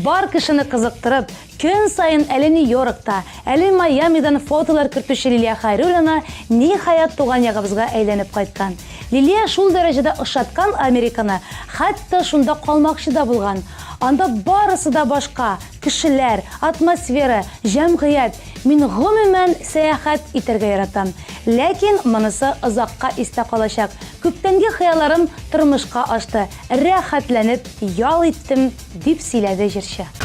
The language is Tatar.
Бар кешене кызыктырып, көн саен әле Нью-Йоркта, әле Майамидан фотолар кертүче Лилия Хәйруллина, ниһаять, туган ягыбызга әйләнеп кайткан. Лилия шул дәрәҗәдә ошаткан Американы, хәтта шунда калмакчы да булган. Анда барысы да башка, кешеләр, атмосфера, җәмгыять. Мин гомумән сәяхәт итәргә яратам. Ләкин монысы озакка истә калачак. Күптәнге хыялларым тормышка ашты, рәхәтләнеп ял иттем, дип сөйләде җырчы.